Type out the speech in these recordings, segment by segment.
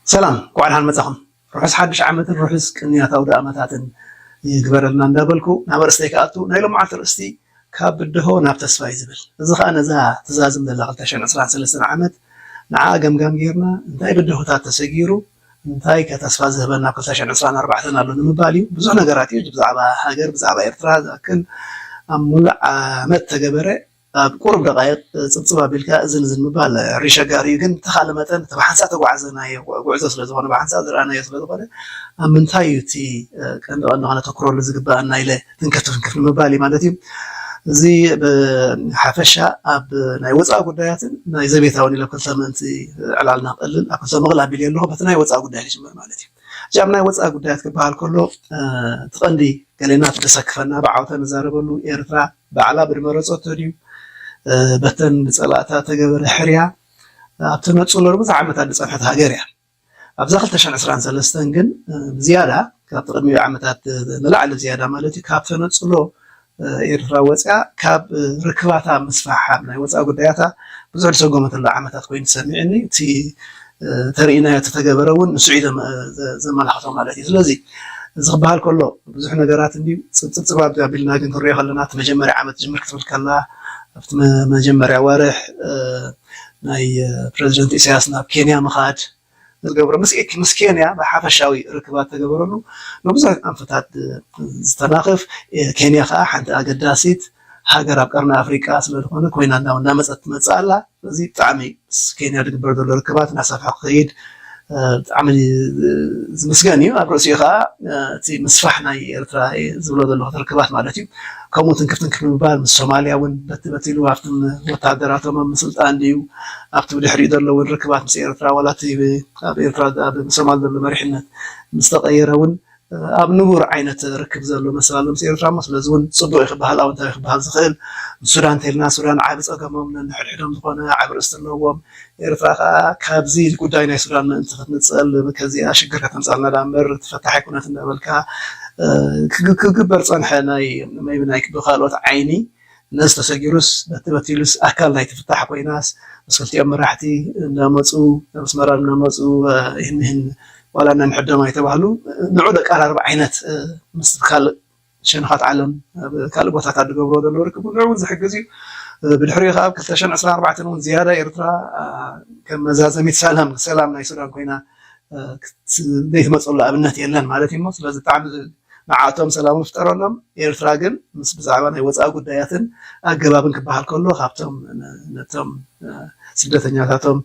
ሰላም፣ እንኳዕ ደሓን መጻኹም። ርሑስ ሓድሽ ዓመትን ርሑስ ቅንያት ኣውደ ኣመታትን ይግበረልና እንዳበልኩ፣ ናብ ኣርእስተይ ክኣቱ፣ ናይ ሎምዓልቲ ኣርእስቲ ካብ ብድሆ ናብ ተስፋ እዩ ዝብል። እዚ ኸኣ ነዛ ትዛዝም ዘላ ክልተ ሽሕን ዕስራን ሰለስተን ዓመት ንዓ ገምጋም ጌርና፣ እንታይ ብድሆታት ተሰጊሩ፣ እንታይ ከ ተስፋ ዝህበና ኣብ ክልተ ሽሕን ዕስራን ኣርባዕተን ኣሎ ንምባል እዩ። ብዙሕ ነገራት እዩ፣ ብዛዕባ ሃገር፣ ብዛዕባ ኤርትራ ዝኣክል ኣብ ሙሉእ ዓመት ተገበረ ኣብ ቁሩብ ደቃይቕ ጽብጽብ ኣቢልካ እዝን እዝን ምባል ኣሸጋሪ እዩ። ግን ብተኻለ መጠን እቲ ብሓንሳእ ተጓዕዘናዮ ጉዕዞ ስለ ዝኾነ፣ ብሓንሳእ ዝረኣናዮ ስለ ዝኾነ፣ ኣብ ምንታይ እዩ እቲ ቀንዲ ቀንዲ ከነተኩረሉ ዝግበኣና ኢለ ትንክፍ ትንክፍ ንምባል እዩ ማለት እዩ። እዚ ብሓፈሻ ኣብ ናይ ወጻኢ ጉዳያትን ናይ ዘቤታውን ኢለ ኣብ ክልተ ምእንቲ ዕላልና ክቕልል ኣብ ክልተ ምቕል ኣቢለ ኣለኹ። በቲ ናይ ወጻኢ ጉዳይ ክጅምር ማለት እዩ። እዚኣብ ናይ ወጻኢ ጉዳያት ክበሃል ከሎ፣ እቲ ቀንዲ ገሌና እቲ ዘሰክፈና ብዓውታ ንዛረበሉ፣ ኤርትራ ባዕላ ብድመረጸቶ ድዩ፣ በተን ብጸላእታ ተገበረ ሕርያ ኣብ ተነጽሎ ብዙሕ ዓመታት ዝጸንሐት ሃገር እያ። ኣብዛ ክልተ ሽሕን ዕስራን ሰለስተን ግን ብዝያዳ ካብቲ ቅድሚኡ ዓመታት ንላዕሊ ዝያዳ ማለት እዩ፣ ካብ ተነጽሎ ኤርትራ ወጽያ ካብ ርክባታ ምስፋሕ ኣብ ናይ ወጻኢ ጉዳያታ ብዙሕ ዝሰጎመትሉ ዓመታት ኮይኑ ተሰሚዕኒ። እቲ ተርእናዮ ተተገበረ እውን ንሱ እዩ ዘመ-፣ ዘ-፣ ዘመላኽቶ ማለት እዩ። ስለዚ እዚ ክበሃል ከሎ ብዙሕ ነገራት እንድዩ ጽብጽብ ኣብዛ ኣቢልና ግን ክንሪኦ ከለና፣ እቲ መጀመርያ ዓመት ጅምር ክትብል ከላ፣ ኣብቲ መ-፣ መጀመርያ ወርሕ፣ እ፣ ናይ፣ እ፣ ፕረዚደንት ኢሳያስ ናብ ኬንያ ምኻድ ዝገብሮ፣ ምስ፣ ምስ ኬንያ ብሓፈሻዊ ርክባት ተገበረሉ፣ ንብዙሕ ኣንፈታት ዝተናኽፍ፣ እ፣ ኬንያ ከኣ ሓንቲ ኣገዳሲት ሃገር ኣብ ቀርኒ ኣፍሪቃ ስለ ዝኾነ ኮይና እንዳ-፣ እንዳመጸት ትመጽእ ኣላ። እዚ ብጣዕሚ ምስ ኬንያ ዝግበር ዘሎ ርክባት እናሰፍሐ ክኸይድ፣ እ፣ ብጣዕሚ ዝምስገን እዩ። ኣብ ርእሲኡ ከኣ፣ እ፣ እቲ ምስፋሕ ናይ ኤርትራ ዝብሎ ዘለኹ ርክባት ማለት እዩ። ከምኡ ትንክፍ ትንክፍ ንምባል ምስ ሶማልያ እውን በቲ በቲ ኢሉ ኣብቲ ወታደራቶም ኣብ ምስልጣን ድዩ፣ ኣብቲ ብድሕሪኡ ዘሎ እውን ርክባት ምስ ኤርትራ፣ ዋላ እቲ ኣብ ኤርትራ ኣብ ሶማል ዘሎ መሪሕነት ምስ ተቐየረ እውን ኣብ ንቡር ዓይነት ርክብ ዘሎ መሰል ኣሎ ምስ ኤርትራ እሞ፣ ስለዚ እውን ጽቡቕ እዩ ክበሃል፣ ኣወንታዊ ክበሃል ዝኽእል። ሱዳን እንተኢልና፣ ሱዳን ዓቢ ጸገሞም ነንሕድሕዶም ዝኾነ ዓቢ ርእስቲ ኣለዎም። ኤርትራ ከኣ ካብዚ ጉዳይ ናይ ሱዳን ምእንቲ ክትንጸል፣ ከዚኣ ሽግር ከተምጻልና ደኣ እምበር፣ ተፈታሕ ኣይኮነት እንዳበልካ፣ እ፣ ክግ-፣ ክግበር ጸንሐ ናይ፣ maybe ናይ ብኻልኦት ዓይኒ ነዚ ተሰጊሩስ፣ በቲ በቲሉስ ኣካል ናይቲ ፍታሕ ኮይናስ፣ ምስ ክልቲኦም መራሕቲ እናመጹ፣ ናብ ኣስመራ እናመጹ፣ እ፣ ይህን ይህን ዋላ ነንሕዶም ኣይተባህሉ፣ ንዑ ደቀራርብ ዓይነት፣ እ፣ ምስ ካልእ ሸነኻት ዓለም ኣብ ካልእ ቦታታት ዝገብርዎ ዘለዉ ርክብ ንዑ እውን ዝሕግዝ እዩ። እ፣ ብድሕሪኡ ከኣ ኣብ ክልተ ሽሕን ዕስራን ኣርባዕተን እውን ዝያዳ ኤርትራ፣ እ፣ ከም መዛዘሚት ሰላም፣ ሰላም ናይ ሱዳን ኮይና፣ እ፣ ክት-፣ ዘይትመጸሉ ኣብነት የለን ማለት እዩ እሞ፣ ስለዚ ብጣዕሚ ንዓቶም ሰላም ይፍጠረሎም። ኤርትራ ግን ምስ ብዛዕባ ናይ ወጻኢ ጉዳያትን ኣገባብን ክበሃል ከሎ ካብቶም ነ-፣ ነቶም፣ እ፣ ስደተኛታቶም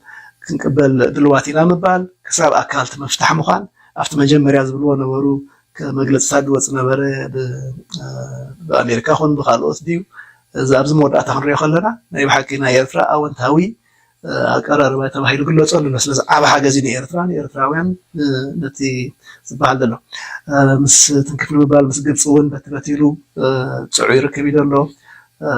ክንቅበል ድልዋት ኢና ምባል፣ ክሳብ ኣካል እቲ ምፍታሕ ምዃን ኣብቲ መጀመርያ ዝብልዎ ነበሩ። ከ-፣ መግለጽታት ዝወጽእ ነበረ ብ-፣ እ፣ ብኣሜሪካ ኹን ብኻልኦት ድዩ? እዚ ኣብዚ መወዳእታ ክንሪኦ ከለና ናይ ብሓቂ ናይ ኤርትራ ኣወንታዊ ኣቀራርባ ተባሂሉ ግለጸሉ ኣሎ። ስለዚ ዓቢ ሓገዝ እዩ ንኤርትራ፣ ንኤርትራውያን፣ እ፣ ነቲ ዝበሃል ዘሎ። እ፣ ምስ ትንክፍ ንምባል ምስ ግብጺ እውን በቲ በቲሉ፣ እ፣ ጽዑይ ርክብ እዩ ዘሎ። እ፣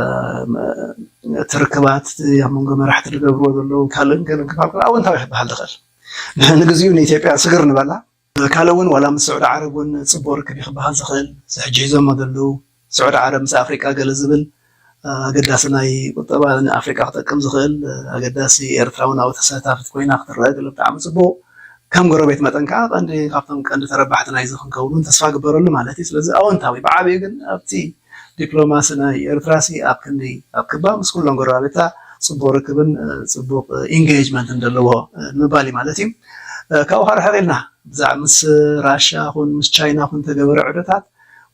እቲ ርክባት ኣብ መንጎ መራሕቲ ዝገብርዎ ዘለዉ ካልእን ገለን ክፋል ኣወንታዊ ክበሃል ዝኽእል። ንግዜኡ ንኢትዮጵያ ስግር ንበላ። ካልእ እውን ዋላ ምስ ስዑዲ ዓረብ እውን ጽቡቕ ርክብ እዩ ክበሃል ዝኽእል። እዚ ሕጂ ሒዞሞ ዘለዉ ስዑዲ ዓረብ ምስ ኣፍሪቃ ገለ ዝብል፣ እ፣ ኣገዳሲ ናይ ቁጠባ ንኣፍሪቃ ክጠቅም ዝኽእል፣ እ፣ ኣገዳሲ ኤርትራ እውን ኣብኡ ተሳታፊት ኮይና ክትረአ ገለ ብጣዕሚ ጽቡቕ። ከም ጎረቤት መጠን ከኣ ቀንዲ፣ ካብቶም ቀንዲ ተረባሕቲ ናይዚ ክንከውን እውን ተስፋ ግበረሉ ማለት እዩ። ስለዚ ኣወንታዊ፣ ብዓቢኡ ግን ኣብቲ ዲፕሎማሲ ናይ ኤርትራሲ ኣብ ክንዲ ኣብ ክባ ምስ ኩሎም ጎረባብታ ጽቡቕ ርክብን፣ እ፣ ጽቡቕ፣ እ፣ ኢንጌጅመንትን ዘለዎ፣ እ፣ ንምባል እዩ ማለት እዩ። እ፣ ካብኡ ከኣ ርሕቕ ኢልና ብዛዕባ ምስ ራሻ ኹን ምስ ቻይና ኹን ተገበረ ዑደታት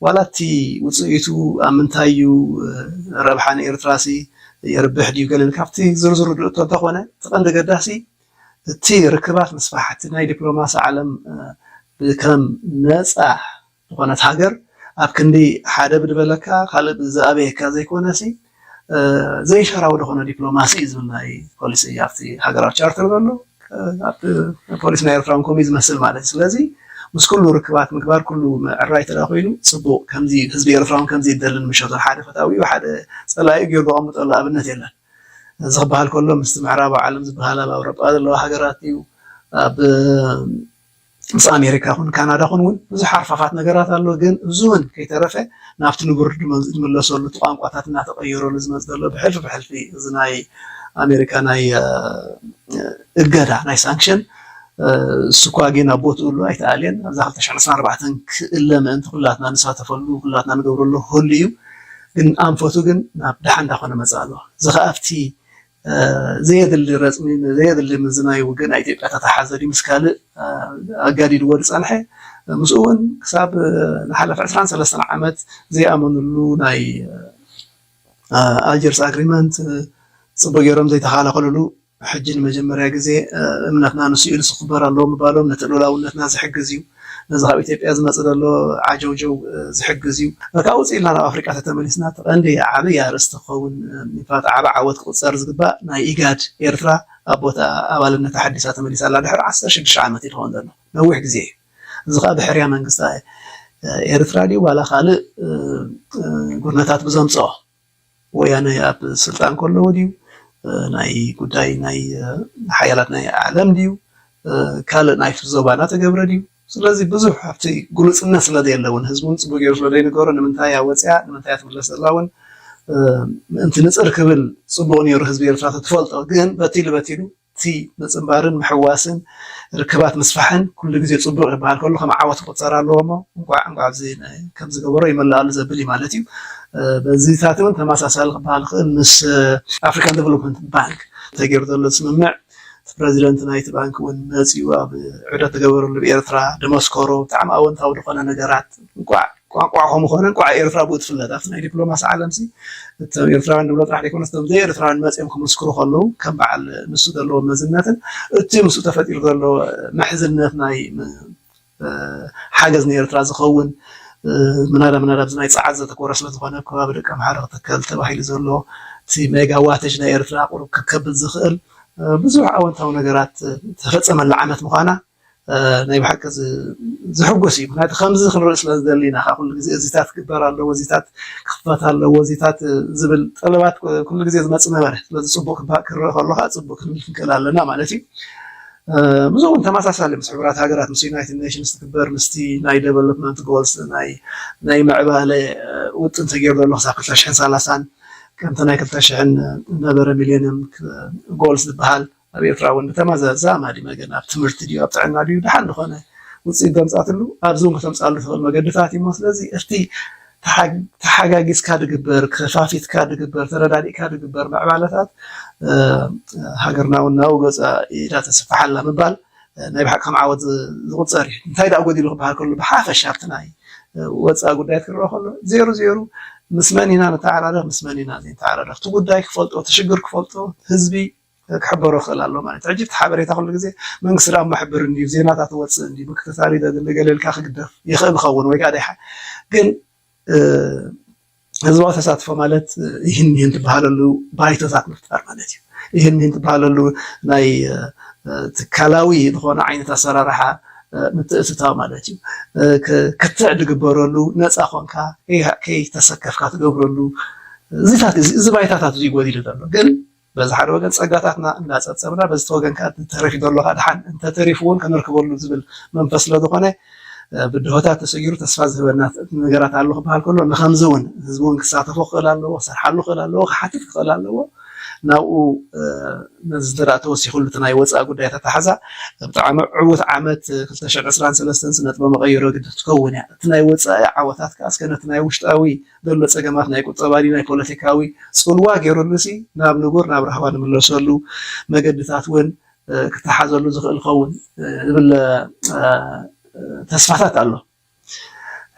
ዋላ እቲ ውጽኢቱ ኣብ ምንታይ እዩ፣ እ፣ ረብሓ ንኤርትራሲ የርብሕ ድዩ ገለ ኢልካ ኣብቲ ዝርዝሩ ድእቶ እንተኾነ፣ እቲ ቀንዲ ገዳሲ እቲ ርክባት ምስፋሕ፣ እቲ ናይ ዲፕሎማሲ ዓለም፣ እ፣ ብከም ነጻ ዝኾነት ሃገር ኣብ ክንዲ ሓደ ብድበለካ ካልእ ብዝኣበየካ ዘይኮነሲ፣ እ፣ ዘይሻራዊ ዝኾነ ዲፕሎማሲ እዩ ዝብል ናይ ፖሊሲ ኣብቲ ሃገራዊ ቻርተር ዘሎ። እ፣ ኣብ ፖሊሲ ናይ ኤርትራ እውን ከምኡ እዩ ዝመስል ማለት እዩ። ስለዚ ምስ ኩሉ ርክባት ምግባር፣ ኩሉ ምዕራይ እንተ ደኣ ኮይኑ ጽቡቕ፣ ከምዚ ህዝቢ ኤርትራ እውን ከምዚ ይደልን ምሸቱን ሓደ ፈታዊኡ ሓደ ጸላኢኡ ገይሩ ዘቐምጠሉ ኣብነት የለን። እዚ ክበሃል ከሎ ምስቲ ምዕራባዊ ዓለም ዝበሃል ኣብ ኣውሮጳ ዘለዋ ሃገራት እዩ፣ ኣብ ምስ ኣሜሪካ ኹን ካናዳ ኹን እውን ብዙሕ ሓርፋፋት ነገራት ኣሎ። ግን እዚ እውን ከይተረፈ ናብቲ ንቡር ድመ-፣ ዝምለሰሉ፣ እቲ ቋንቋታት እናተቐየረሉ ዝመጽእ ዘሎ ብሕልፊ ብሕልፊ እዚ ናይ ኣሜሪካ ናይ፣ እ፣ እገዳ፣ ናይ ሳንክሽን እሱ እኳ ግን ኣብ ቦትኡ ኣሎ ኣይተኣልየን። ኣብዛ ክልተ ሽሕን ዕስራን ኣርባዕተን ክእለ ምእንቲ ኩላትና ንሳተፈሉ፣ ኩላትና ንገብረሉ ክህሉ እዩ። ግን ኣንፈቱ ግን ናብ ደሓን እንዳኾነ መፅእ ኣሎ። እዚ ከዓ ኣብቲ ዘየድሊ ረፅሚ፣ ዘየድሊ ምዝናይ ውግእ ናይ ኢትዮጵያ ተተሓዘ ድዩ ምስ ካልእ ኣጋዲድዎ ዝፀንሐ? ምስኡ እውን ክሳብ ንሓለፈ ዕስራን ሰለስተን ዓመት ዘይኣመንሉ ናይ ኣልጀርስ ኣግሪመንት ፅቡቅ ገይሮም ዘይተኸላኸልሉ፣ ሕጂ ንመጀመርያ ግዜ እምነትና ንሱ ኢሉ ክኽበር ኣለዎ ምባሎም ነቲ ልኡላውነትና ዝሕግዝ እዩ። ነዚ ካብ ኢትዮጵያ ዝመፅእ ዘሎ ዓጀውጀው ዝሕግዝ እዩ። ካብ ውፅእ ኢልና ናብ ኣፍሪቃ ተተመሊስና፣ እቲ ቀንዲ ዓብዪ ኣርእስቲ ክኸውን፣ ኢንፋክት ዓቢ ዓወት ክቁፀር ዝግባእ ናይ ኢጋድ፣ ኤርትራ ኣብ ቦታ ኣባልነት ኣሓዲሳ ተመሊሳ ኣላ። ድሕሪ ዓሰርተ ሽዱሽተ ዓመት እዩ ዝኸውን ዘሎ፣ ነዊሕ ግዜ እዩ። እዚ ከዓ ብሕርያ መንግስቲ ኤርትራ ድዩ ዋላ ካልእ ጉድነታት ብዘምፅኦ? ወያነ ኣብ ስልጣን ከለዎ ድዩ? ናይ ጉዳይ ናይ ሓያላት ናይ ዓለም ድዩ? ካልእ ናይቲ ዞባ እናተገብረ ድዩ? ስለዚ ብዙሕ ኣብቲ ግሉፅነት ስለ ዘየለ እውን፣ ህዝቢ እውን ፅቡቅ ገይሩ ስለ ዘይንገሮ፣ ንምንታይ እያ ወፅያ፣ ንምንታይ እያ ትምለስ ዘላ እውን ምእንቲ ንፅር ክብል ፅቡቅ ነይሩ። ህዝቢ ኤርትራ ተትፈልጦ ግን በቲሉ በቲሉ እቲ ምፅንባርን ምሕዋስን ርክባት ምስፋሕን ኩሉ ግዜ ፅቡቅ ይበሃል ከሎ ከም ዓወት ክቁፀር ኣለዎ። እሞ እንቋዕ እንቋዕ ኣብዚ ከምዝገበሮ ይመልኣሉ ዘብል እዩ ማለት እዩ። በዚታት እውን ተመሳሳሊ ክበሃል ክእል ምስ ኣፍሪካን ዴቨሎፕመንት ባንክ ተገይሩ ዘሎ ስምምዕ፣ እቲ ፕረዚደንት ናይቲ ባንክ እውን መፂኡ ኣብ ዑደት ተገበረሉ ብኤርትራ ደመስከሮ ብጣዕሚ ኣወንታዊ ዝኾነ ነገራት። እንቋዕ ቋንቋ ከምኡ ኮነ እንቋዕ ኤርትራ ብኡ ትፍለጥ ኣብቲ ናይ ዲፕሎማሲ ዓለም ሲ እቶም ኤርትራውያን ንብሎ ጥራሕ ዘይኮነስ እቶም ዘይኤርትራውያን መፅኦም ክምስክሩ ከለዉ ከም በዓል ንሱ ዘለዎ መዝነትን እቲ ምስኡ ተፈጢሩ ዘሎ ምሕዝነት ናይ ሓገዝ ንኤርትራ ዝኸውን ምናዳ ምናዳ ኣብዚ ናይ ፀዓት ዘተኮረ ስለዝኾነ ኣብ ከባቢ ደቂ ኣምሓረ ክትከል ተባሂሉ ዘሎ እቲ ሜጋ ዋቴጅ ናይ ኤርትራ ቁሩብ ከከብል ዝኽእል ብዙሕ ኣወንታዊ ነገራት ተፈፀመላ ዓመት ምዃና ናይ ብሓቂ ዝሕጉስ እዩ። ምክንያቱ ከምዚ ክንርኢ ስለ ዝደሊ ኢና። ካብ ኩሉ ግዜ እዚታት ክግበር ኣለዎ፣ እዚታት ክኽፈት ኣለዎ፣ እዚታት ዝብል ጠለባት ኩሉ ግዜ ዝመፅእ ነበረ። ስለዚ ፅቡቅ ክበሃል ክረአ ከሎ ከዓ ፅቡቅ ክንብል ክንክእል ኣለና ማለት እዩ። ብዙ እውን ተመሳሳሊ ምስ ሕቡራት ሃገራት ምስ ዩናይትድ ኔሽንስ ትግበር ምስቲ ናይ ዴቨሎፕመንት ጎልስ ናይ ምዕባለ ውጥን ተገይሩ ዘሎ ክሳብ ክልተ ሽሕን ሰላሳን ከምቲ ናይ ክልተ ሽሕን ነበረ ሚሌኒየም ጎልስ ዝበሃል ኣብ ኤርትራ እውን ብተመዛዛማ ዲመ ግን ኣብ ትምህርቲ ድዩ ኣብ ጥዕና ድዩ ደሓን ዝኾነ ውፅኢት ዘምፃትሉ ኣብዚ እውን ከተምፃሉ ትኽእል መገድታት እዩ። ስለዚ እቲ ተሓጋጊዝካ ድግበር ከፋፊትካ ድግበር ተረዳዲእካ ድግበር ምዕባለታት ሃገርና እውን ናብኡ ገፃ ኢዳ ተስፍሓላ ምባል ናይ ብሓቂ ከም ዓወት ዝቁፀር እዩ። እንታይ ደኣ ጎዲሉ ክበሃል ከሎ ብሓፈሻ ኣብቲ ናይ ወፃኢ ጉዳያት ክረአ ከሎ ዜሩ ዜሩ ምስ መን ኢና ንተዓራረኽ ምስ መን ኢና ዘይንተዓራረኽ እቲ ጉዳይ ክፈልጦ እቲ ሽግር ክፈልጦ ህዝቢ ክሕበሮ ክእል ኣሎ ማለት ሕጂ እቲ ሓበሬታ ኩሉ ግዜ መንግስቲ ዳ መሕብር እንዲዩ ዜናታት ወፅእ እንዲ ምክትታል ይደግል ገለልካ ክግደፍ ይኽእል ኸውን ወይ ከዓ ደሓ ግን ህዝባዊ ተሳትፎ ማለት ይህን ይህን ትበሃለሉ ባይቶታት ምፍጣር ማለት እዩ። ይህን ይህን ትበሃለሉ ናይ ትካላዊ ዝኾነ ዓይነት ኣሰራርሓ ምትእትታው ማለት እዩ። ክትዕ ድግበረሉ ነፃ ኮንካ ከይተሰከፍካ ትገብረሉ እዚታት እዚ ባይታታት እዚ ይጎዲሉ ዘሎ ግን በዚ ሓደ ወገን ፀጋታትና እንዳፀብፀብና በዚ ወገን ከዓ ተሪፉ ዘሎ ከዓ ደሓን እንተተሪፉ እውን ከነርክበሉ ዝብል መንፈስ ስለዝኾነ ብድሆታት ተሰጊሩ ተስፋ ዝህበና ነገራት ኣሎ ክበሃል ከሎ ንከምዚ እውን ህዝቢ እውን ክሳተፎ ክኽእል ኣለዎ ክሰርሓሉ ክኽእል ኣለዎ ክሓትት ክኽእል ኣለዎ ናብኡ ነዚ እንተ ተወሲኹሉ እቲ ናይ ወፃኢ ጉዳይ ተተሓዛ ብጣዕሚ ዕዉት ዓመት ክልተ ሽሕን ዕስራን ሰለስተን ነጥበ መቐይሮ ግድፍ ትከውን እያ እቲ ናይ ወፃኢ ዓወታት ከዓ እስከ ነቲ ናይ ውሽጣዊ ዘሎ ፀገማት ናይ ቁጠባ ድዩ ናይ ፖለቲካዊ ፅልዋ ገይሩሉ ሲ ናብ ንቡር ናብ ራህዋ ንምለሰሉ መገድታት እውን ክተሓዘሉ ዝኽእል ኸውን ዝብል ተስፋታት ኣሎ።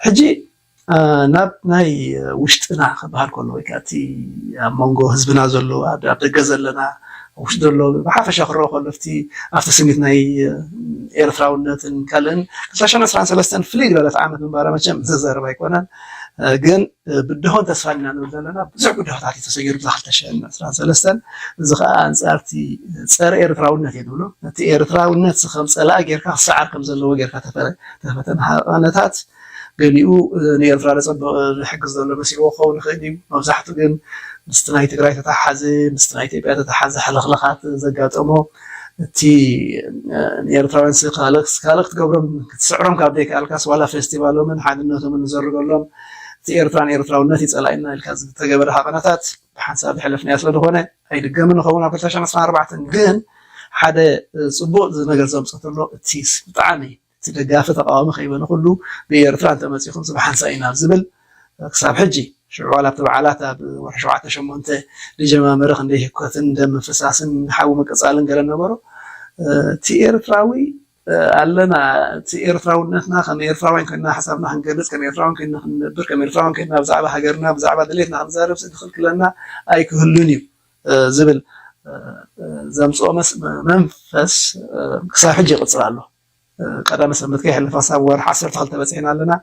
ሕጂ ናብ ናይ ውሽጥና ክበሃል ከሎ ወይ ከዓ እቲ ኣብ መንጎ ህዝብና ዘሎ ኣብ ደገ ዘለና ውሽጢ ዘሎ ብሓፈሻ ክረኦ ከሎ ኣብቲ ኣብቲ ስኒት ናይ ኤርትራውነትን ካልእን ክልተ ሽሕን ዕስራን ሰለስተን ፍልይ ዝበለት ዓመት ምንባራ መቸም ዘዘርብ ኣይኮነን ግን ብድሆን ተስፋን ኢና ንብል ዘለና ብዙሕ ብድሆታት እዩ ተሰጊሩ ብዛ ክልተ ሽሕን ዕስራን ሰለስተን እዚ ከዓ ኣንፃርቲ ፀረ ኤርትራውነት እየ ዝብሎ ነቲ ኤርትራውነት ከም ፀላኢ ጌርካ ክሰዓር ከም ዘለዎ ጌርካ ተፈተነ ሃቐነታት ገሊኡ ንኤርትራ ዘፀብቕ ዝሕግዝ ዘሎ መሲልዎ ክኸውን ይኽእል እዩ መብዛሕቱ ግን ምስቲ ናይ ትግራይ ተተሓሓዘ ምስቲ ናይ ኢትዮጵያ ተተሓዘ ሕልኽልኻት ዘጋጠሞ እቲ ንኤርትራውያን ካልእ ክትገብሮም ክትስዕሮም ካብ ዘይከኣልካስ ዋላ ፌስቲቫሎምን ሓድነቶምን ንዘርገሎም እቲ ኤርትራን ኤርትራውነት ይፀላኢና ኢልካ ዝተገበረ ሃቐነታት ብሓንሳብ ዝሕለፍናዮ ስለዝኾነ ኣይድገምን ንኸውን ኣብ ክልተ ሽሕን ዕስራን ኣርባዕተን ግን ሓደ ጽቡቕ ነገር ዘምፀ ተሎ እቲ ብጣዕሚ እቲ ደጋፊ ተቃዋሚ ከይበለ ኩሉ ብኤርትራ እንተመፂኹም ዝብሓንሳ ኢና ዝብል ክሳብ ሕጂ ሽዑ ዋላ ኣብቲ በዓላት ኣብ ወርሒ ሸውዓተ ሸሞንተ ዝጀማመረ ክንደይ ህኮትን ደም ምፍሳስን ሓዊ ምቅፃልን ገለ ነበሮ። እቲ ኤርትራዊ ኣለና፣ እቲ ኤርትራውነትና ከም ኤርትራውያን ኮይንና ሓሳብና ክንገልፅ፣ ከም ኤርትራውያን ኮይንና ክንነብር፣ ከም ኤርትራውያን ኮይንና ብዛዕባ ሃገርና ብዛዕባ ድሌትና ክንዛረብ ዝኽልክለና ኣይክህሉን እዩ ዝብል ዘምፅኦ መንፈስ ክሳብ ሕጂ ይቕፅል ኣሎ። ቀዳመ ሰንበት ከይሕልፍ ክሳብ ወርሒ ዓሰርተ ክልተ በፂሕና ኣለና።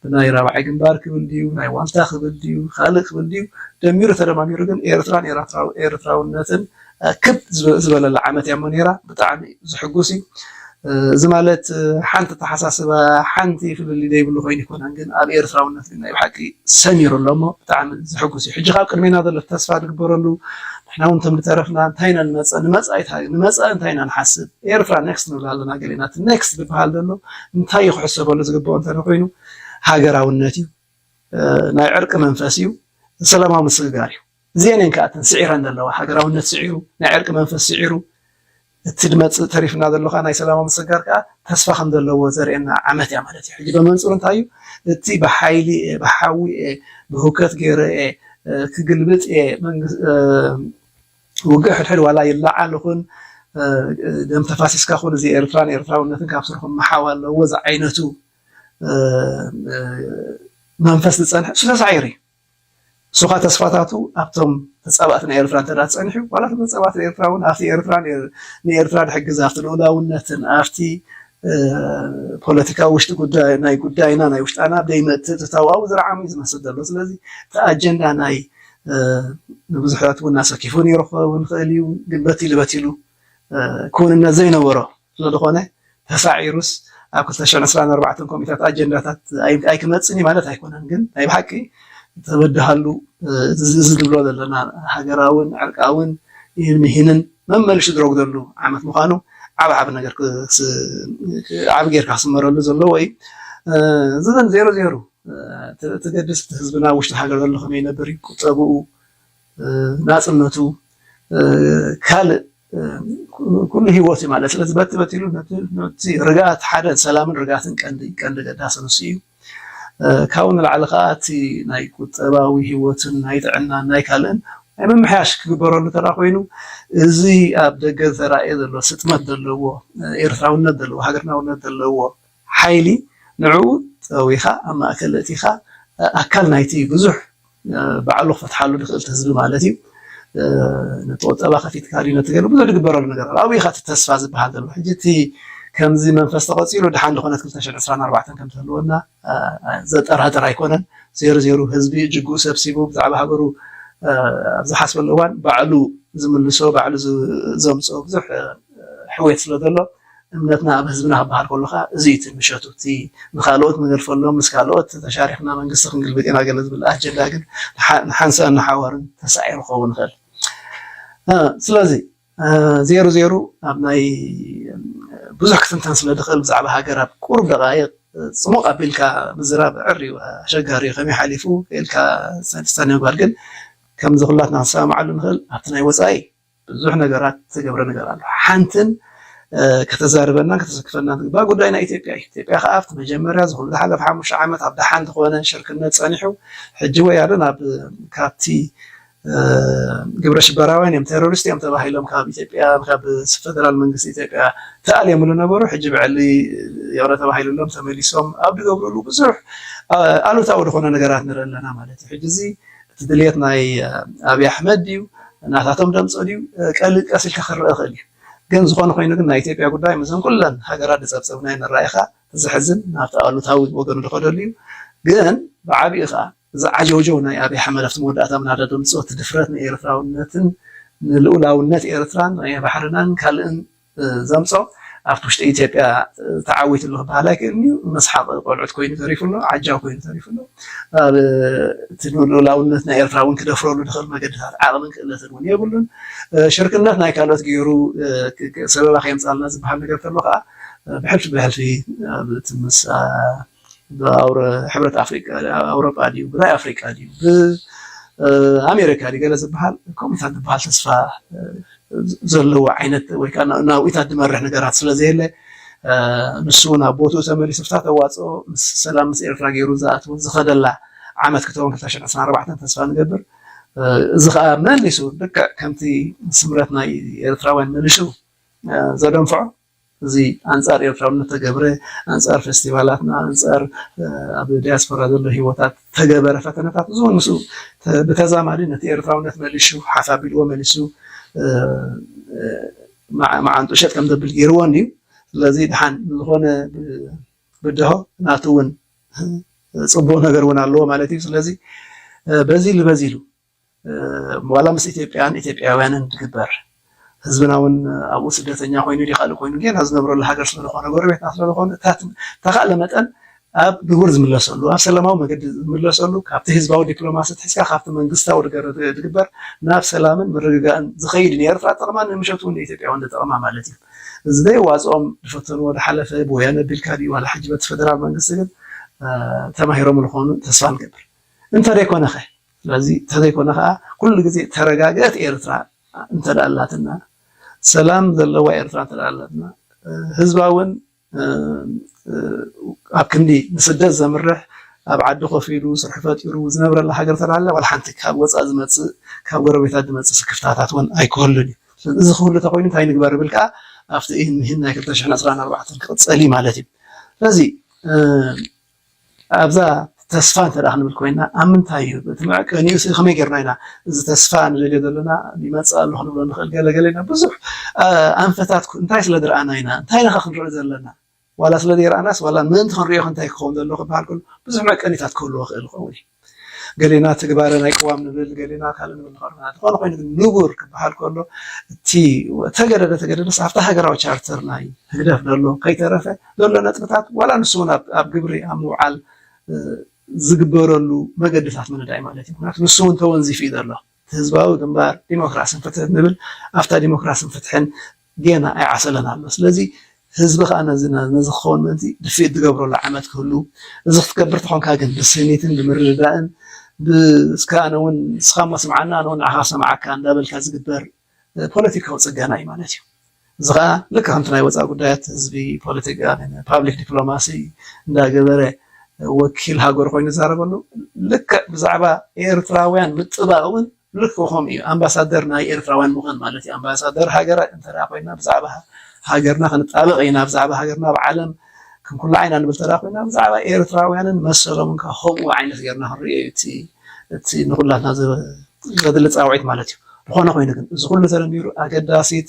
ብናይ ራብዓይ ግንባር ክብል ድዩ ናይ ዋልታ ክብል ድዩ ካልእ ክብል ድዩ ደሚሩ ተደማሚሩ ግን ኤርትራን ኤርትራውነትን ክብ ዝበለላ ዓመት እያ እሞ ነይራ። ብጣዕሚ ዘሕጉስ እዩ። እዚ ማለት ሓንቲ ኣተሓሳስባ ሓንቲ ፍልልይ ዘይብሉ ኮይኑ ኣይኮነን፣ ግን ኣብ ኤርትራውነት ግን ናይ ብሓቂ ሰሚሩ ኣሎ እሞ ብጣዕሚ ዘሕጉስ እዩ። ሕጂ ካብ ቅድሜና ዘሎ ተስፋ ንግበረሉ። ንሕና እውን እቶም ዝተረፍና እንታይ ኢና ንመፀ ንመፃ ንመፃ እንታይ ኢና ንሓስብ? ኤርትራ ኔክስት ንብል ኣለና ገሌና። እቲ ኔክስት ዝበሃል ዘሎ እንታይ እዩ ክሕሰበሉ ዝግበኦ እንተ ኮይኑ ሃገራውነት እዩ፣ ናይ ዕርቂ መንፈስ እዩ፣ ሰላማዊ ምስግጋር እዩ። እዚአን እየን ከዓ እተን ስዒረን ዘለዋ፣ ሃገራውነት ስዒሩ፣ ናይ ዕርቂ መንፈስ ስዒሩ፣ እቲ ድመፅእ ተሪፍና ዘሎ ከዓ ናይ ሰላማዊ ምስግጋር ከዓ ተስፋ ከም ዘለዎ ዘርእየና ዓመት እያ ማለት እዩ። ሕጂ በመንፅሩ እንታይ እዩ እቲ ብሓይሊ እየ ብሓዊ እየ ብህውከት ገይረ እየ ክግልብጥ እየ ውግእ ሕድሕድ ዋላ ይለዓል ይኹን ደም ተፋሲስካ ኩን እዚ ኤርትራን ኤርትራውነትን ካብ ስርኩም ምሓው ኣለዎ ዝዓይነቱ መንፈስ ዝፀንሐ እሱ ተሳዒሩ እዩ። እሱኻ ተስፋታቱ ኣብቶም ተፃባእቲ ናይ ኤርትራ እንተ ጸኒሑ ዋላ እቶም ተፃባእቲ ኤርትራ እውን ኣብቲ ኤርትራ ንኤርትራ ድሕግዝ ኣብቲ ልኡላውነትን ኣብቲ ፖለቲካዊ ውሽጢ ጉዳይ ናይ ጉዳይና ናይ ውሽጣና ደይመጥእ ትታዋዊ ዝረዓሙ እዩ ዝመስል ዘሎ። ስለዚ እቲ ኣጀንዳ ናይ ንብዙሕታት እውን ኣሰኪፉ ነይሩ ክኸውን ይኽእል እዩ፣ ግን በቲሉ በቲሉ ክውንነት ዘይነበሮ ስለዝኾነ ተሳዒሩስ ኣብ ክልተ ሽሕን ዕስራን ኣርባዕተን ኮሚታት ኣጀንዳታት ኣይክመፅን እዩ ማለት ኣይኮነን። ግን ናይ ብሓቂ ተበድሃሉ እዚ ዝብሎ ዘለና ሃገራውን ዕርቃውን ይህን ምሂንን መመልሹ ድረጉደሉ ዓመት ምዃኑ ዓብ ዓብ ነገር ዓብ ጌርካ ክስመረሉ ዘለዎ እዩ። እዚ ግን ዜሮ ዜሮ ትገድስ ህዝብና ውሽጢ ሃገር ዘሎ ከመይ ይነብር እዩ ቁጠብኡ ናፅነቱ ካልእ ኩሉ ህይወት እዩ ማለት። ስለዚ በቲ በቲሉ ነቲ ርግኣት ሓደ ሰላምን ርግኣትን ቀንዲ ቀንዲ ገዳሲ ንሱ እዩ። ካብኡ ንላዕሊ ከዓ እቲ ናይ ቁጠባዊ ህይወትን ናይ ጥዕናን ናይ ካልእን ናይ ምምሕያሽ ክግበረሉ ተራ ኮይኑ እዚ ኣብ ደገ ዝተራእየ ዘሎ ስጥመት ዘለዎ ኤርትራውነት ዘለዎ ሃገርናውነት ዘለዎ ሓይሊ ንዕኡ ጠዊኻ ኣብ ማእከል እቲኻ ኣካል ናይቲ ብዙሕ ባዕሉ ክፈትሓሉ ዝኽእል ህዝቢ ማለት እዩ። ነቲ ቁጠባ ከፊትካ ድዩ ነቲ ገለ ብዙሕ ዝግበረሉ ነገር ኣሎ። ኣብኡ ኢኻ እቲ ተስፋ ዝበሃል ዘሎ። ሕጂ እቲ ከምዚ መንፈስ ተቐፂሉ ድሓን ዝኾነት ክልተ ሽሕን ዕስራን ኣርባዕተን ከም ዝህልወና ዘጠራጥር ኣይኮነን። ዜሩ ዜሩ ህዝቢ ጅግኡ ሰብሲቡ ብዛዕባ ሃገሩ ኣብ ዝሓስበሉ እዋን ባዕሉ ዝምልሶ ባዕሉ ዘምፅኦ ብዙሕ ሕውየት ስለ ዘሎ እምነትና ኣብ ህዝብና ክበሃል ከሎ ከዓ እዚ እዩ እቲ ምሸቱ። እቲ ንካልኦት ንገድፈሎም ምስ ካልኦት ተሻሪኽና መንግስቲ ክንግልብጥ ኢና ገለ ዝብል ኣጀንዳ ግን ንሓንሳእን ንሓዋሩን ተሳዒሩ ክኸውን ይኽእል። ስለዚ ዜሩ ዜሩ ኣብ ናይ ብዙሕ ክትንተን ስለ ዝኽእል ብዛዕባ ሃገር ኣብ ቁሩብ ደቃይቕ ፅሙቕ ኣቢልካ ምዝራብ ዕር እዩ ኣሸጋሪ እዩ። ከመይ ሓሊፉ ኢልካ ሰድስታ ንምባል ግን ከምዚ ኩላትና ክንሰማማዓሉ ንኽእል ኣብቲ ናይ ወፃኢ ብዙሕ ነገራት ዝተገብረ ነገር ኣሎ። ሓንትን ከተዛርበናን ከተሰክፈናን ዝግባእ ጉዳይ ናይ ኢትዮጵያ እዩ። ኢትዮጵያ ከዓ ኣብቲ መጀመርያ ዝኹሉ ዝሓለፈ ሓሙሽተ ዓመት ኣብ ደሓን ዝኾነ ሽርክነት ፀኒሑ ሕጂ ወያነ ናብ ካብቲ ግብረ ሽበራውያን እዮም ቴሮሪስት እዮም ተባሂሎም ካብ ኢትዮጵያ ካብ ፌደራል መንግስቲ ኢትዮጵያ ተኣልዮምሉ ነበሩ። ሕጂ ብዕሊ የቕረ ተባሂሉሎም ተመሊሶም ኣብ ዝገብሩሉ ብዙሕ ኣሉታዊ ዝኾነ ነገራት ንርኢ ኣለና ማለት እዩ። ሕጂ እዚ እቲ ድልየት ናይ ኣብይ ኣሕመድ ድዩ ናታቶም ደምፆ ድዩ ቀልል ቀስ ኢልካ ክረአ ይኽእል እዩ። ግን ዝኾነ ኮይኑ ግን ናይ ኢትዮጵያ ጉዳይ ምስን ኩለን ሃገራት ዝፀብፀብናዮ ንረኣይኻ ዘሕዝን ናብቲ ኣሉታዊ ወገኑ ዝኸደሉ እዩ። ግን ብዓብኡ ከዓ እዚ ዓጀውጀው ናይ ኣብይ ኣሕመድ ኣብቲ መወዳእታ ምናዳ ደምፆ እቲ ድፍረት ንኤርትራውነትን ንልኡላውነት ኤርትራን ናይ ባሕርናን ካልእን ዘምፆ ኣብቲ ውሽጢ ኢትዮጵያ ተዓዊቱ ኣሎ ክበሃል ኣይክእልን እዩ። መስሓቕ ቆልዑት ኮይኑ ተሪፉ ኣሎ፣ ዓጃው ኮይኑ ተሪፉ ኣሎ። ኣብ እቲ ልኡላውነት ናይ ኤርትራ እውን ክደፍረሉ ዝኽእል መገድታት ዓቕምን ክእለትን እውን የብሉን። ሽርክነት ናይ ካልኦት ገይሩ ሰበባ ከየምፃልና ዝበሃል ነገር ተሎ ከዓ ብሕልፊ ብሕልፊ ኣብ ትምስ ብሕብረት ኣፍሪቃ ኣውሮጳ ድዩ ብናይ ኣፍሪቃ ድዩ ብኣሜሪካ ድዩ ገለ ዝበሃል ኮሚታት ዝበሃል ተስፋ ዘለዎ ዓይነት ወይ ከዓ ናብኢታት ዝመርሕ ነገራት ስለዘየለ ንሱ ናብ ቦትኡ ተመሊሱ ፍታ ተዋፅኦ ምስ ሰላም ምስ ኤርትራ ገይሩ ዝኣትዎ ዝኸደላ ዓመት ክትኸውን ክልተ ሽሕን ዕስራን ኣርባዕተን ተስፋ ንገብር። እዚ ከዓ መሊሱ ልክዕ ከምቲ ስምረት ናይ ኤርትራውያን መሊሱ ዘደንፍዖ እዚ ኣንፃር ኤርትራውነት ተገብረ ኣንፃር ፌስቲቫላትና ኣንፃር ኣብ ዲያስፖራ ዘሎ ህይወታት ተገበረ ፈተነታት እዚ እውን ምስኡ ብተዛማዲ ነቲ ኤርትራውነት መሊሹ ሓፍ ኣቢልዎ መሊሱ መዓንጡ ሸጥ ከም ዘብል ገይርዎ እንድዩ። ስለዚ ድሓን ዝኾነ ብድሆ ናቱ እውን ፅቡቅ ነገር እውን ኣለዎ ማለት እዩ። ስለዚ በዚ ኢሉ በዚ ኢሉ ዋላ ምስ ኢትዮጵያን ኢትዮጵያውያንን ዝግበር ህዝብና እውን ኣብኡ ስደተኛ ኮይኑ ዲ ካልእ ኮይኑ ጌና ዝነብረሉ ሃገር ስለዝኾነ ጎረቤትና ስለዝኾነ ተካእለ መጠን ኣብ ንቡር ዝምለሰሉ ኣብ ሰላማዊ መገዲ ዝምለሰሉ ካብቲ ህዝባዊ ዲፕሎማሲ ትሒዝካ ካብቲ መንግስታዊ ዝግበር ናብ ሰላምን ምርግጋእን ዝኸይድ ንኤርትራ ጠቕማ ንምሸት እውን ንኢትዮጵያ እውን ጠቕማ ማለት እዩ። እዚ ዘይዋፅኦም ዝፈተንዎ ዝሓለፈ ብወያነ ቢልካ ድዩ ዋላ ሕጂ በቲ ፈደራል መንግስቲ ግን ተማሂሮም ዝኾኑ ተስፋ ንገብር። እንተደይኮነ ኸ ስለዚ እንተደይኮነ ከዓ ኩሉ ግዜ ተረጋግአት ኤርትራ እንተደኣ ኣላትና ሰላም ዘለዋ ኤርትራ እንተደኣ ኣላትና ህዝባ እውን ኣብ ክንዲ ንስደት ዘምርሕ ኣብ ዓዲ ኮፍ ኢሉ ስርሑ ፈጢሩ ዝነብረላ ሃገር ተላለ ዋላ ሓንቲ ካብ ወፃእ ዝመፅእ ካብ ጎረቤታት ዝመፅእ ስክፍታታት እውን ኣይክህሉን እዩ። እዚ ክህሉ ተኮይኑ እንታይ ንግበር ብል ከዓ ኣብቲ ይህን ናይ ክልተ ሽሕን ዕስራን ኣርባዕተን ክቅፀል እዩ ማለት እዩ። ስለዚ ኣብዛ ተስፋ እንተ ደኣ ክንብል ኮይና ኣብ ምንታይ እዩ እቲ መዐቀኒኡ ሲ ከመይ ጌርና ኢና እዚ ተስፋ ንደልዮ ዘለና ይመፅእ ኣሎ ክንብሎ ንኽእል ገለ ገለ ኢና ብዙሕ ኣንፈታት እንታይ ስለ ዝረኣና ኢና እንታይ ኢናኸ ክንርኢ ዘለና ዋላ ስለ ዘይረኣናስ ዋላ ምእንቲ ክንሪኦ እንታይ ክኸውን ዘሎ ክበሃል ከሎ ብዙሕ መዐቀኒታት ክህልዎ ክእል ይኸውን እዩ። ገሌና ትግባረ ናይ ቅዋም ንብል ገሌና ካልእ ንብል ንኸርና ዝኾነ ኮይኑ ግን ንቡር ክበሃል ከሎ እቲ ተገደደ ተገደደስ ኣብታ ሃገራዊ ቻርተር ናይ ህግደፍ ዘሎ ከይተረፈ ዘሎ ነጥብታት ዋላ ንሱ እውን ኣብ ግብሪ ኣብ ምውዓል ዝግበረሉ መገድታት ምንዳይ ማለት እዩ። ምክንያቱ ንሱ እውን ተወንዚፉ እዩ ዘሎ። ህዝባዊ ግንባር ዲሞክራስን ፍትሕን ንብል ኣብታ ዲሞክራስን ፍትሕን ጌና ኣይዓሰለን ኣሎ። ስለዚ ህዝቢ ከዓ ነዚ ነዚ ክኸውን ምእንቲ ድፍኢት ዝገብረሉ ዓመት ክህሉ እዚ ክትገብር ተኾንካ ግን ብስኒትን ብምርድዳእን እስከ ኣነ እውን ንስኻ እሞ ስምዓና ኣነ እውን ንዓኻ ሰምዓካ እንዳበልካ ዝግበር ፖለቲካዊ ፅገና እዩ ማለት እዩ። እዚ ከዓ ልክዕ ከምቲ ናይ ወፃኢ ጉዳያት ህዝቢ ፖለቲካ ፓብሊክ ዲፕሎማሲ እንዳገበረ ወኪል ሃገሩ ኮይኑ ዝዛረበሉ ልክዕ ብዛዕባ ኤርትራውያን ምጥባቕ እውን ልክዕ ከምኡ እዩ ኣምባሳደር ናይ ኤርትራውያን ምዃን ማለት እዩ ኣምባሳደር ሃገር እንተ ኮይና ብዛዕባ ሃገርና ክንጣበቕ ኢና ብዛዕባ ሃገርና ኣብ ዓለም ክንኩላዕ ኢና ንብል ተዳ ኮይና ብዛዕባ ኤርትራውያንን መሰሎምን ከምኡ ዓይነት ጌርና ክንሪኦ እዩ እቲ ንኩላትና ዘድሊ ፃውዒት ማለት እዩ። ዝኾነ ኮይኑ ግን እዚ ኩሉ ተደሚሩ ኣገዳሲት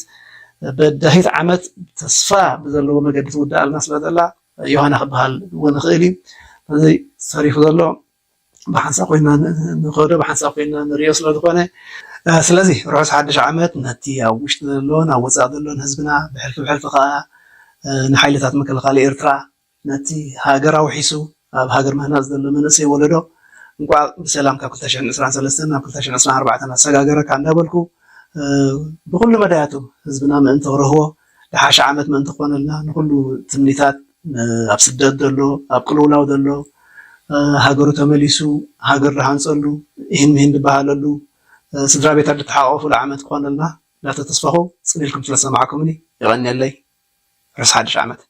በዳሂት ዓመት ተስፋ ብዘለዎ መገዲ ትውዳኣልና ስለ ዘላ ዮሃና ክበሃል እውን ይኽእል እዩ። እዚ ሰሪፉ ዘሎ ብሓንሳብ ኮይና ንኸዶ ብሓንሳብ ኮይና ንሪኦ ስለ ዝኾነ ስለዚ ርሑስ ሓድሽ ዓመት ነቲ ኣብ ውሽጢ ዘሎን ኣብ ወፃእ ዘሎን ህዝብና ብሕልፊ ብሕልፊ ከዓ ንሓይልታት ምክልኻል ኤርትራ ነቲ ሃገር ኣውሒሱ ኣብ ሃገር ምህናፅ ዘሎ መንእሰይ ወለዶ እንቋዕ ብሰላም ካብ ክልተ ሽሕን ዕስራን ሰለስተን ናብ ክልተ ሽሕን ዕስራን ኣርባዕተን ኣሰጋገረካ እንዳበልኩ ብኩሉ መዳያቱ ህዝብና ምእንቲ ክረህቦ ዝሓሸ ዓመት ምእንቲ ክኾነልና ንኩሉ ትምኒታት ኣብ ስደት ዘሎ ኣብ ቅልውላው ዘሎ ሃገሩ ተመሊሱ ሃገር ዝሃንፀሉ ይህን ምሂን ዝበሃለሉ ስድራ ቤታት ዝተሓቋቆፉሉ ዓመት ክኾነልና እንዳተተስፈኹ ፅን ኢልኩም ስለዝሰማዕኩምኒ የቐንየለይ። ርሑስ ሓድሽ ዓመት።